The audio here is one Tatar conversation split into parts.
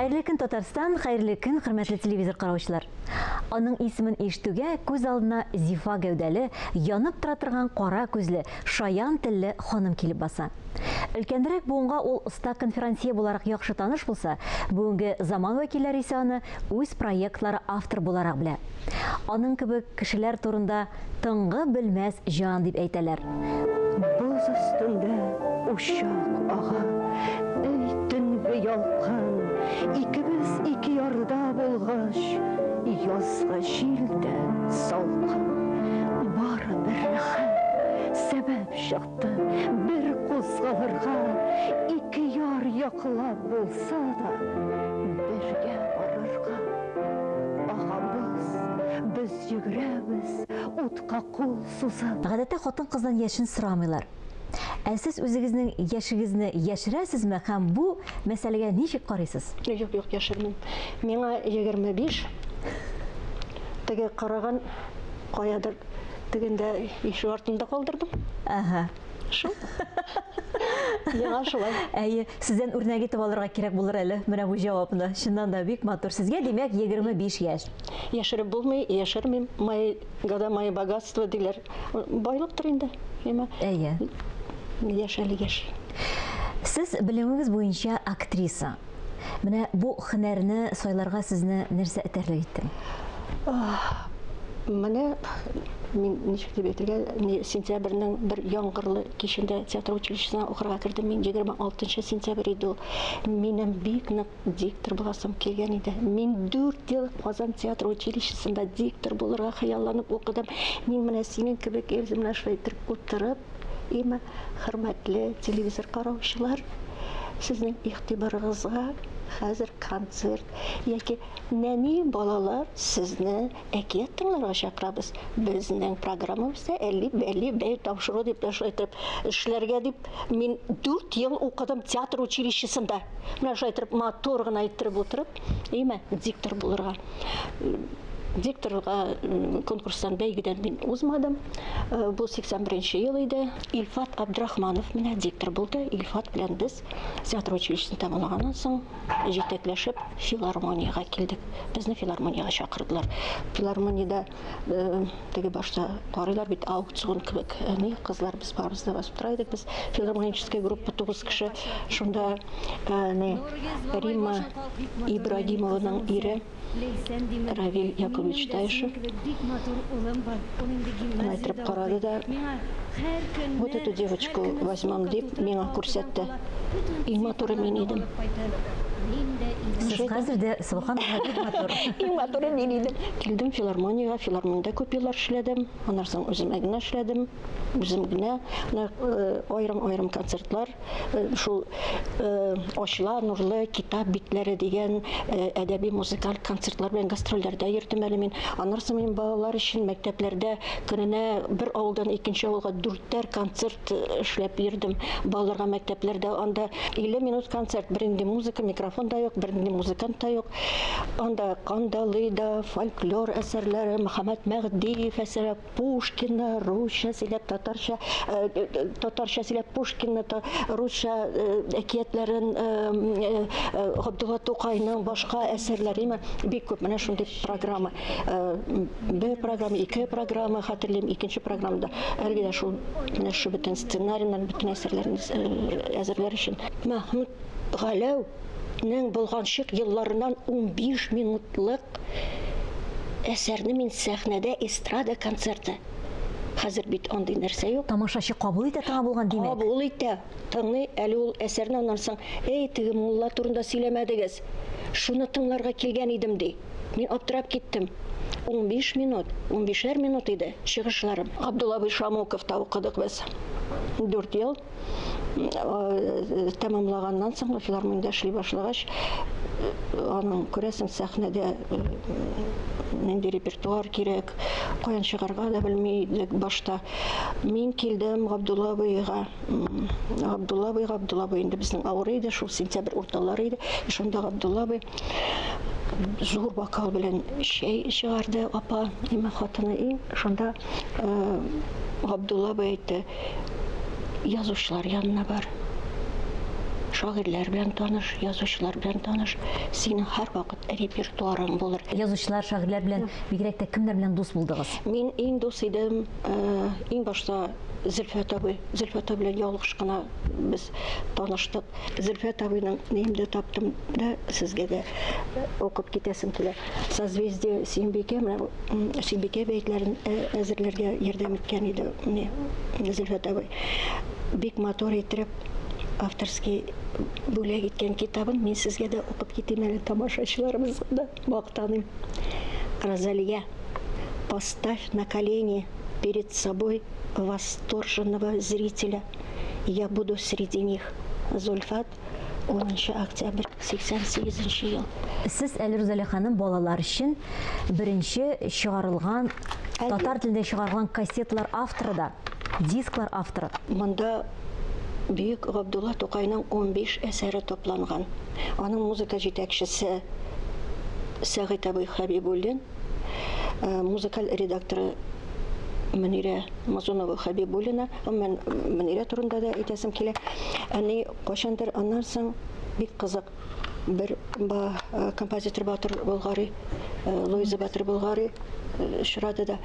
Хәерле көн, Татарстан, хәерле көн, хөрмәтле телевизор караучылар. Аның исемен ишетүгә күз алдына зифа гәүдәле, янып тора торган кара күзле, шаян телле ханым килеп баса. Өлкәнрәк буынга ул оста конферансье буларак яхшы таныш булса, бүгенге заман вәкилләре исә аны үз проектлары авторы буларак белә. Аның кебек кешеләр турында тынгы белмәс җан дип әйтәләр. Боз өстендә учак ага, Әй, төнге ялкын, Икебез ике ярда булгач, Язгы җил дә салкын. Бары бер рәхәт сәбәп чыкты Бер кузгалырга, Ике яр яклап булса да, Бергә барырга. Агабыз, без йөгерәбез, Утка кул сузып. Гадәттә хатын-кыздан яшен сорамыйлар. Ә сез үзегезнең яшегезне яшерәсезме һәм бу мәсьәләгә ничек карыйсыз? Юк, юк, яшермим. Миңа 25. Теге караган каядыр тегендә ишек артында калдырдым. Әһә. Шул. Миңа шулай. Әйе, сездән үрнәк итеп алырга кирәк булыр әле менә бу җавапны. Чыннан да бик матур. Сезгә, димәк, 25 яшь. Яшереп булмый, яшермим. Мои года, мои богатства диләр. Байлыктыр инде. Әмма. Әйе. Яшь әле яшь. Сез белемегез буенча актриса. Менә бу һөнәрне сайларга сезне нәрсә этәрлек итте? Менә мин ничек дип әйтергә, сентябрьнең бер яңгырлы кичендә театр училищесына укырга кердем. Мин 26 сентябрь иде ул. Минем бик нык диктор буласым килгән иде. Мин 4 ел Казан театр училищесында диктор булырга хыялланып укыдым. Мин менә синең кебек Эльза менә шулай итеп утырып, имә, хөрмәтле телевизор караучылар, сезнең игътибарыгызга хәзер концерт яки нәни балалар сезне әкият тыңларга чакырабыз. Безнең программабызда әлли бәлли бәй тапшыру дип шулай итеп эшләргә дип мин 4 ел укыдым театр училищесында. Менә шулай итеп матур гына иттереп утырып, әйме, диктор булырга. Дикторга конкурстан бәйгедән мин узмадым. Бу 81 ел иде. Илфат Абдрахманов менә диктор булды. Илфат белән без театр училищесын тәмамлаганнан соң җитәкләшеп филармониягә килдек. Безне филармониягә чакырдылар. Филармониядә теге башта карыйлар бит аукцион кебек. Ни кызлар без барыбыз да басып тора идек. Без филармоническая группа 9 кеше. Шунда ни Римма Ибрагимованың ире Равил Яковлевич Таишев менә иттереп карады да, вот эту девочку возьмем дип миңа күрсәтте. Иң матуры мин идем. Сез хәзер дә сөбханалла бик матур. Иң матуры мин идем. Килдем филармониягә, филармониядә күп еллар эшләдем. Аннан соң үзем генә эшләдем. Үзем генә аерым-аерым концертлар шул Ачыла нурлы китап битләре дигән әдәби музыкаль концертлар белән гастрольләрдә йөрдем әле мин. Аннан соң мин балалар өчен мәктәпләрдә көненә бер авылдан икенче авылга дүртәр концерт эшләп йөрдем. Балаларга мәктәпләрдә анда 50 минут концерт, бернинди музыка, микрофон да юк, бернинди музыкант та юк. Анда Кандалый да, фольклор әсәрләре, Мөхәммәт Мәһдиев әсәре, Пушкинны русча сөйләп, татарча, татарча сөйләп Пушкинны, русча әкиятләрен, Габдулла Тукайның башка әсәрләре бик күп. Менә шундый программа. Бер программа, ике программа хәтерлим, икенче программада әлеге дә шул менә шу бөтен сценарийны, бөтен әсәрләрне әзерләр өчен. Мәхмүт Галәүнең болганчык елларыннан 15 минутлык әсәрне мин сәхнәдә эстрада концерты. Хәзер бит андый нәрсә юк. Тамашачы кабул итә торган булган, димәк. Кабул итә, тыңлый әле ул әсәрне, аннан соң, эй, теге мулла турында сөйләмәдегез. Шуны тыңларга килгән идем, ди. Мин аптырап киттем. 15 минут, 15-әр минут иде чыгышларым. Габдулла абый Шамуковта укыдык без. 4 ел. Тәмамлаганнан соң филармониядә эшли башлагач, аның күрәсең сәхнәдә нинди репертуар кирәк, каян чыгарга да белми идек башта. Мин килдем Габдулла абыйга. Габдулла абый, Габдулла абый инде безнең авыр иде, шул сентябрь урталары иде. Шунда Габдулла абый зур бокал белән чәй чыгарды апа, имә хатыны. И шунда Габдулла абый әйтте, язучылар янына бар. Шагыйрьләр белән таныш, язучылар белән таныш. Синең һәрвакыт репертуарың булыр. Язучылар, шагыйрьләр белән, бигрәк тә кемнәр белән дус булдыгыз? Мин иң дус идем, иң башта Зөлфәт абый. Зөлфәт абый белән ялгыш кына без таныштык. Зөлфәт абыйның ниемдә таптым да, сезгә дә укып китәсем килә. Созвездие Сөембикә, менә Сөембикә бәетләрен әзерләргә ярдәм иткән иде Зөлфәт абый. Бик матур иттереп авторский бүләк иткән китабын мин сезгә дә укып китим әле, тамашачыларыбызга да мактаныйм. Розалия, поставь на колени перед собой восторженного зрителя. Я буду среди них. Зульфат, 10 октябрь, 88 ел. Сез әле, Рузалия ханым, балалар өчен беренче чыгарылган, татар телендә чыгарылган кассеталар авторы да, дисклар авторы. Монда бөек Габдулла Тукайның 15 әсәре тупланган. Аның музыка җитәкчесе Сәгыйть абый Хәбибуллин, музыкаль редакторы Мөнирә Мазунова Хәбибуллина. Гомумән, Мөнирә турында да әйтәсем килә. Әни кайчандыр аннан соң бик кызык бер композитор Батыр Болгари, Луиза Батыр Болгари очрады да,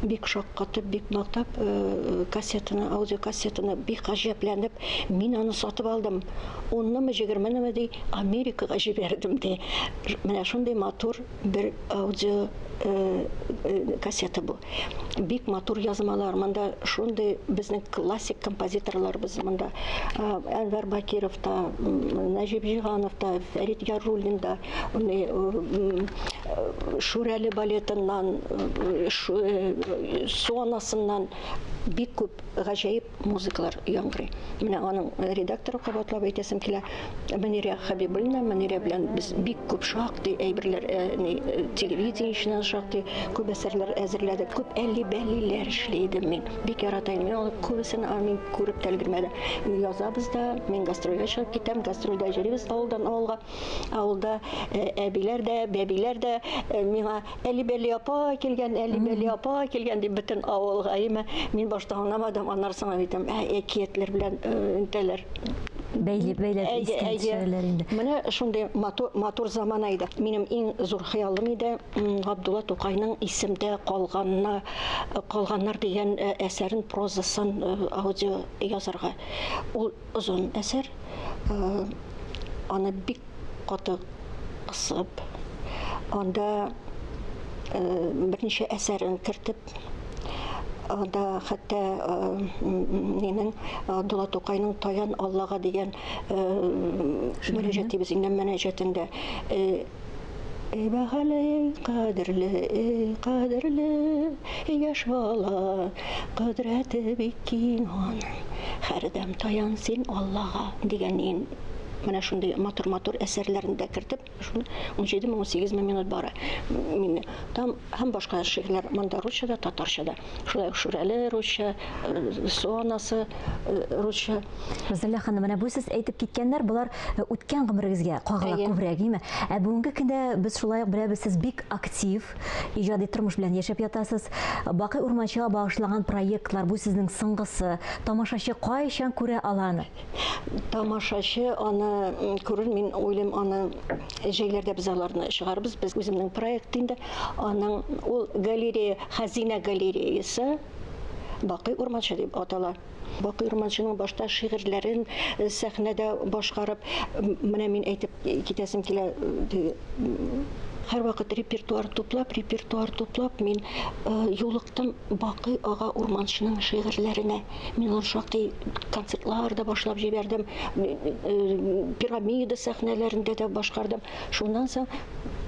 бик шаккатып, бик мактап, кассетаны, аудиокассетаны бик гаҗәпләнеп, мин аны сатып алдым. Уннымы, егерменеме ди, Америкага җибәрдем ди. Менә шундый матур бер аудио кассета бу. Бик матур язмалар. Монда шундый безнең классик композиторларыбыз монда. Әнвәр Бакиров та, Нәҗип Җиһанов та, Фәрит Яруллин да, Шүрәле балетыннан, Сонасыннан бик күп гаҗәеп музыкалар яңгырый. Менә аның редакторы, кабатлап әйтәсем килә, Мөнирә Хәбибуллина. Мөнирә белән без бик күп шактый әйберләр, телевидениеченнән шактый күп әсәрләр әзерләдек. Күп әлли-бәллиләр эшли идем мин. Бик ярата идем. Мин аны күбесен мин күреп тә өлгермәдем. Язабыз да, мин гастрольгә чыгып китәм, гастрольдә йөрибез авылдан авылга. Авылда әбиләр дә, бәбиләр дә миңа Әлибәли апа килгән, Әлибәли апа килгән дип бөтен авылга, әйме. Мин башта аңламадым, аннары соң әйтәм, ә әкиятләр белән нитәләр. Бәйләп, бәйләп искә төшерәләр инде. Менә шундый матур, матур замана иде. Минем иң зур хыялым иде Габдулла Тукайның Исемдә калганна, калганнар дигән әсәрен, прозасын аудио язарга. Ул озын әсәр. Аны бик каты кысып, анда берничә әсәрен кертеп, анда хәтта нинең Абдулла Тукайның Таян Аллага дигән мөнәҗәт дибез инде, мөнәҗәтендә. Эй, бәхәле, эй, кадерле, эй, кадерле яшь бала, кодрәте бик киң аның, һәрдәм таян син Аллага дигән менә шундый матур-матур әсәрләрен дә кертеп, шуны 17-ме, 18-ме минут бара. Мин там һәм башка шигырьләр монда русча да, татарча да. Шулай ук Шүрәле русча, Су анасы русча. Рузалия ханым, менә бу сез әйтеп киткәннәр, болар үткән гомерегезгә кагыла күбрәк, әйеме? Ә бүгенге көндә без шулай ук беләбез, сез бик актив, иҗади тормыш белән яшәп ятасыз. Бакый Урманчыга багышланган проектлар, бу сезнең соңгысы. Тамашачы кайчан күрә ала аны? Тамашачы аны күрер, мин уйлыйм, аны җәйләрдә без аларны чыгарбыз. Без үземнең проект инде. Аның ул галерея, Хәзинә галереясы Бакый Урманчы дип атала. Бакый Урманчының башта шигырьләрен сәхнәдә башкарып, менә мин әйтеп китәсем килә, һәрвакыт репертуар туплап, репертуар туплап, мин юлыктым Бакый ага Урманчының шигырьләренә. Мин аны шактый концертлар да башлап җибәрдем, пирамида сәхнәләрендә дә башкардым. Шуннан соң,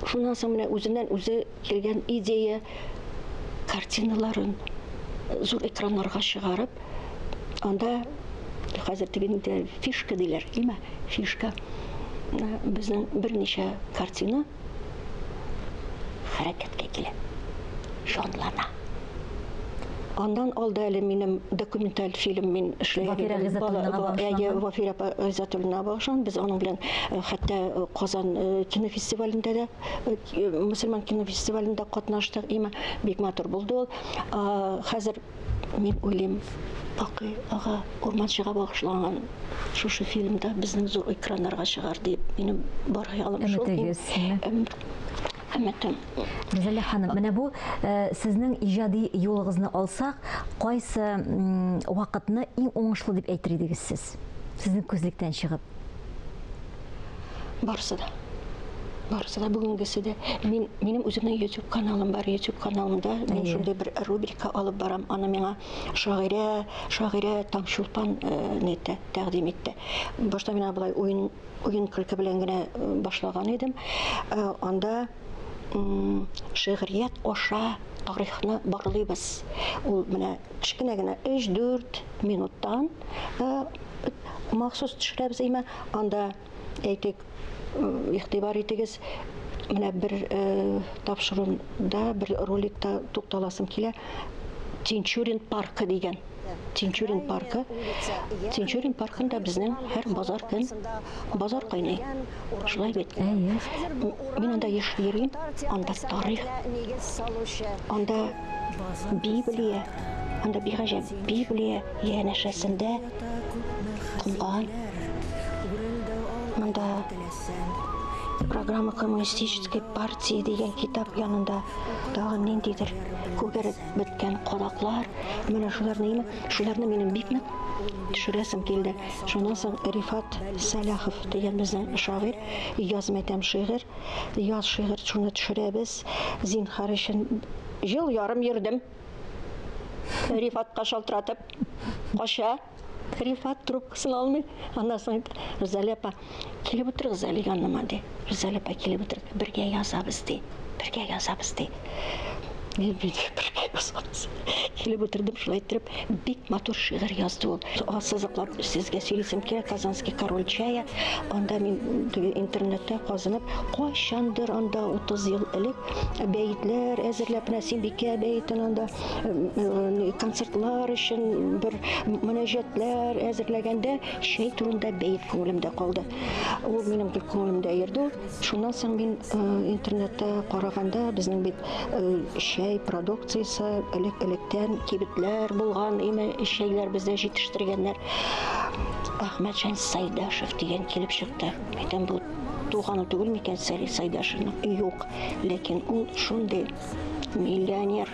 шуннан соң менә үзеннән үзе килгән идея картиналарын зур экраннарга чыгарып, анда хәзер теге инде фишка диләр, димә, фишка. Безнең берничә картина хәрәкәткә килә, җанлана. Аннан алда әле минем документаль фильм мин эшләгән Вафирә Гыйззәтуллинага багышланган. Вафирә апа Гыйззәтуллинага багышланган. Без аның белән хәтта Казан кинофестивалендә дә, мөселман кинофестивалендә катнаштык. Имә бик матур булды ул. Хәзер Мин уйлыйм, Бакый ага Урманчыга багышланган шушы фильмда безнең зур экраннарга чыгар дип, минем бар хыялым шул. Өметегез. Өметем. Рузалия ханым, менә бу сезнең иҗади юлыгызны алсак, кайсы вакытны иң уңышлы дип әйтер идегез сез? Сезнең күзлектән чыгып. Барысы да. Барысы да, бүгенгесе дә. Мин, минем үземнең YouTube каналым бар. YouTube каналымда мин шундый бер рубрика алып барам. Аны миңа шагыйрә, шагыйрә Таңчулпан нитте, тәкъдим итте. Башта мин болай уен, уен көлке белән генә башлаган идем. Анда шигърият аша тарихны барлыйбыз. Ул менә кечкенә генә 3-4 минуттан махсус төшерәбез имә. Анда әйтик, игътибар итегез, менә бер тапшыруында, бер роликта тукталасым килә. Тинчурин паркы дигән. Тинчурин паркы. Тинчурин паркында безнең һәр базар көн базар кайный. Шулай бит? Әйе. Мин анда еш йөрим, анда тарих, анда Библия, анда бик гаҗәп Библия янәшәсендә комган. Монда программа коммунистической партии дигән китап янында тагын ниндидер күгәреп беткән кадаклар. Менә шуларны, шуларны минем бик нык төшерәсем килде. Шуннан соң Рифат Сәлахов дигән безнең шагыйрь, яз мәйтәм шигырь, яз шигырь, шуны төшерәбез. Зинһар өчен ел ярым йөрдем. Рифатка шалтыратып, кача. Рифат трубкасын алмый. Аннан соң әйтә, Рузалия апа, килеп утырыгыз әле яныма, ди. Рузалия апа, килеп утырыгыз, бергә язабыз, ди. Бергә язабыз, ди. Мин бит бергә язабыз. Килеп утырдым, шулай иттереп, бик матур шигырь язды ул. Ассызыклап сезгә сөйлисем килә, Казанский король чая. Анда мин теге интернетта казынып, кайчандыр анда 30 ел элек бәетләр әзерләп, менә Симбикә бәетен анда концертлар өчен бер мөнәҗәтләр әзерләгәндә чәй турында бәет күңелемдә калды. Ул минем гел күңелемдә йөрде. Шуннан соң мин интернетта караганда, безнең бит чәй продукциясе элек-электән кибетләр булган, име чәйләр бездә җитештергәннәр. Әхмәтҗан Сайдашев дигән килеп чыкты. Әйтәм, бу туганы түгел микән Сәлих Сайдашевның? Юк. Ләкин ул шундый миллионер,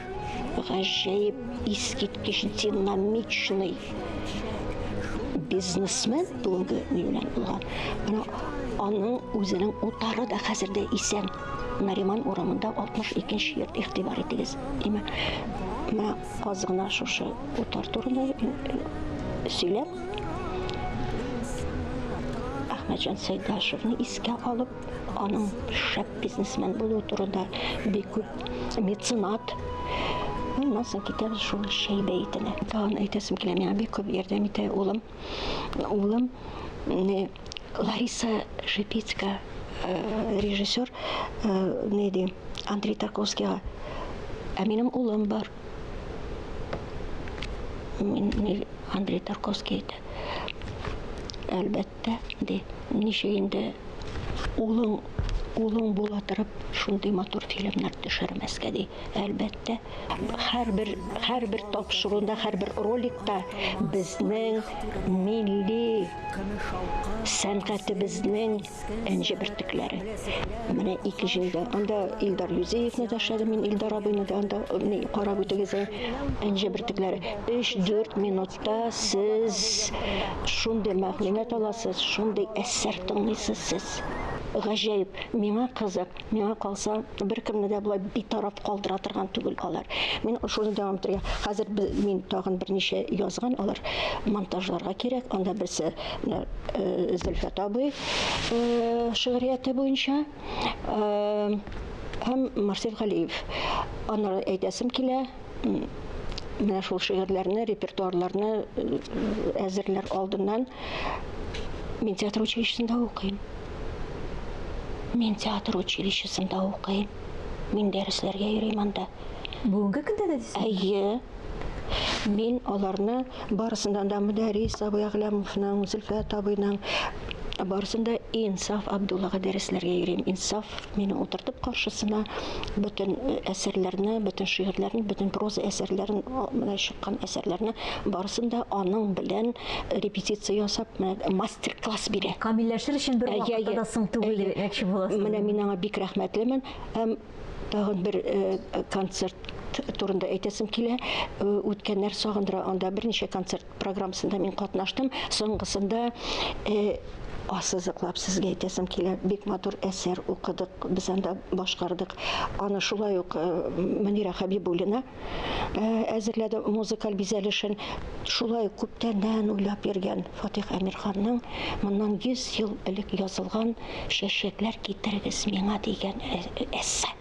гаҗәеп, искиткеч динамичный бизнесмен бүгенге ни белән булган. Менә аның үзенең утары да хәзер дә исән. Нариман урамында 62 нче йорт, игътибар итегез. Димәк, менә аз гына шушы утар турында сөйләп, Әхмәтҗан Сәйдәшевны искә алып, аның шәп бизнесмен булуы турында бик күп меценат. Аннан соң китәбез шул чәй бәетенә. Тагын әйтәсем килә, миңа бик күп ярдәм итә улым. Улым Лариса Шипицкая, режиссер, ни ди, Андрей Тарковскийга. Ә минем улым бар. Мин, Андрей Тарковский әйтә. Әлбәттә, ди, ничек инде улың, улың була торып, шундый матур фильмнар төшермәскә, ди. Әлбәттә, һәрбер, һәрбер тапшыруда, һәрбер роликта безнең милли сәнгатебезнең энҗе бөртекләре. Менә ике җилдә. Анда Илдар Юзеевны да эшләдем мин, Илдар абыйны да анда карап үтегез. Энҗе бөртекләре. 3-4 минутта сез шундый мәгълүмат аласыз, шундый әсәр тыңлыйсыз сез. Гаҗәеп, миңа кызык. Миңа калса, беркемне дә болай битараф калдыра торган түгел алар. Мин шуны дәвам итәргә. Хәзер мин тагын берничә язган, алар монтажларга кирәк. Анда берсе менә Зөлфәт абый шигърияте буенча һәм Марсель Галиев. Аннары әйтәсем килә, менә шул шигырьләрне, репертуарларны әзерләр алдыннан мин театр училищесында укыйм. Мин театр училищесында укыйм. Мин дәресләргә йөрим анда. Бүгенге көндә дә дисезме? Әйе. Мин аларны барысыннан да Мөдәррис абый Әгъләмовның, Зөлфәт абыйның. Барысын да Инсаф Абдуллага дәресләргә йөрим. Инсаф мине утыртып каршысына бөтен әсәрләрне, бөтен шигырьләрне, бөтен проза әсәрләрен, менә чыккан әсәрләрне барысын да аның белән репетиция ясап, менә мастер-класс бирә. Камилләшер өчен бер вакытта да соң түгел дип әйтмәкче буласыз. Менә мин аңа бик рәхмәтлемен. Һәм тагын бер концерт турында әйтәсем килә. Үткәннәр сагындыра, анда берничә концерт программасында мин катнаштым. Соңгысында ассызыклап сезгә әйтәсем килә, бик матур әсәр укыдык, без анда башкардык. Аны шулай ук Мөнирә Хәбибуллина әзерләде музыкаль бизәлешен. Шулай ук күптәннән уйлап йөргән Фатих Әмирханның моннан 100 ел элек язылган Чәчәкләр китерегез миңа дигән эссе.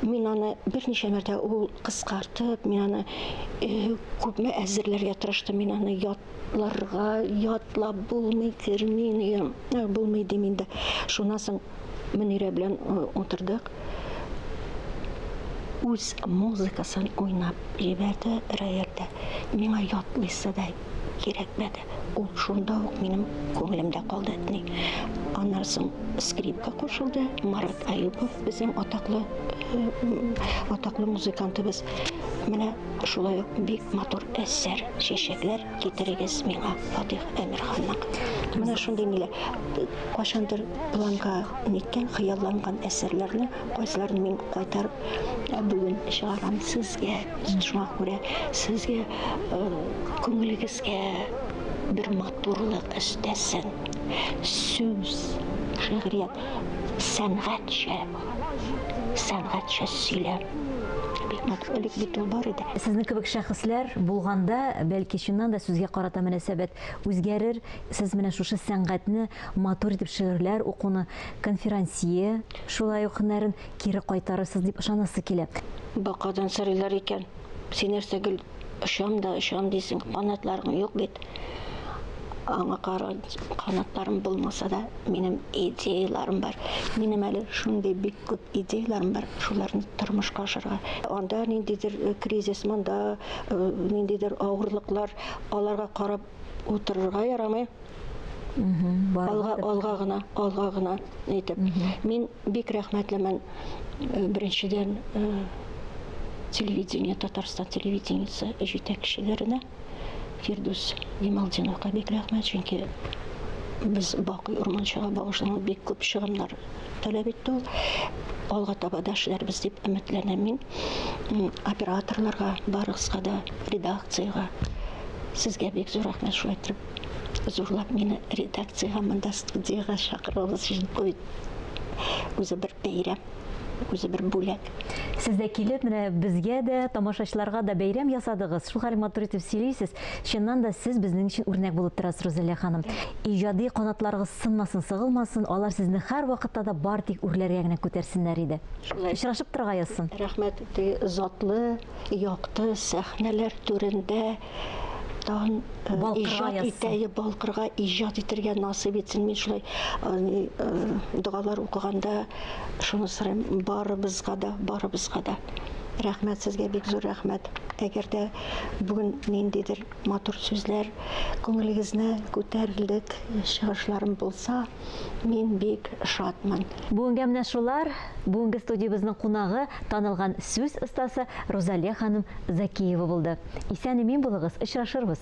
Мин аны берничә мәртәбә ул кыскартып, мин аны күпме әзерләргә тырыштым, мин аны ятларга, ятлап булмый, керми, булмый дим инде. Шуннан соң Мөнирә белән утырдык. Үз музыкасын уйнап җибәрде рояльдә. Миңа ятлыйсы да кирәкмәде. Ул шунда ук минем күңелемдә калды. Ни. Аннан соң скрипка кушылды. Марат Аюпов безнең атаклы атаклы музыкантыбыз. Менә шулай ук бик матур әсәр, чәчәкләр китерегез миңа Фатих Әмирханның. Менә шундый ниләр. Кайчандыр планга ниткән, хыялланган әсәрләрне, кайсыларын мин кайтарып бүген чыгарам сезгә. Шуңа күрә сезгә күңелегезгә бер матурлык өстәсен. Сүз, шигърият, сәнгатьчә, сәнгатьчә сөйләм. Бик матур. Элек бит ул бар иде. Сезнең кебек шәхесләр булганда, бәлки чыннан да сүзгә карата мөнәсәбәт үзгәрер. Сез менә шушы сәнгатьне, матур итеп шигырьләр укуны, конферансье шулай ук һөнәрен кире кайтарырсыз дип ышанасы килә. Бакадан сорыйлар икән, син нәрсә гел очам да очам дисең, канатларың юк бит. Аңа канатларым булмаса да, минем идеяларым бар. Минем әле шундый бик күп идеяларым бар, шуларны тормышка ашырга. Анда ниндидер кризис, монда ниндидер авырлыклар, аларга карап утырырга ярамый. Алга, алга гына, алга гына әйтеп. Мин бик рәхмәтлемен беренчедән телевидение, Татарстан телевидениесе җитәкчеләренә, Фирдүс Ямалдиновка бик рәхмәт, чөнки без Бакый Урманчыга багышланган бик күп чыгымнар таләп итте ул. Алга таба да эшләрбез дип өметләнәм мин. Операторларга, барыгызга да, редакциягә. Сезгә бик зур рәхмәт шулай итеп зурлап мине редакциягә монда студиягә чакыруыгыз өчен. Бу бит үзе бер бәйрәм, үзе бер бүләк. Сез дә килеп, менә безгә дә, тамашачыларга да бәйрәм ясадыгыз. Шул хәл матур итеп сөйлисез. Чыннан да сез безнең өчен үрнәк булып торасыз, Рузалия ханым. Иҗади канатларыгыз сынмасын, сыгылмасын, алар сезне һәрвакытта да бар тик үрләргә генә күтәрсеннәр иде. Шулай. Очрашып торырга язсын. Рәхмәт, теге затлы, якты сәхнәләр түрендә тагын иҗат итә, балкырга иҗат итәргә насыйп итсен. Мин шулай догалар укыганда шуны сорыйм, барыбызга да, барыбызга да. Рәхмәт сезгә, бик зур рәхмәт. Әгәр дә бүген ниндидер матур сүзләр, күңелегезне күтәрерлек чыгышларым булса, мин бик шатмын. Бүгенгә менә шулар. Бүгенге студиябезнең кунагы танылган сүз остасы Рузалия ханым Закиева булды. Исән-имин булыгыз, очрашырбыз.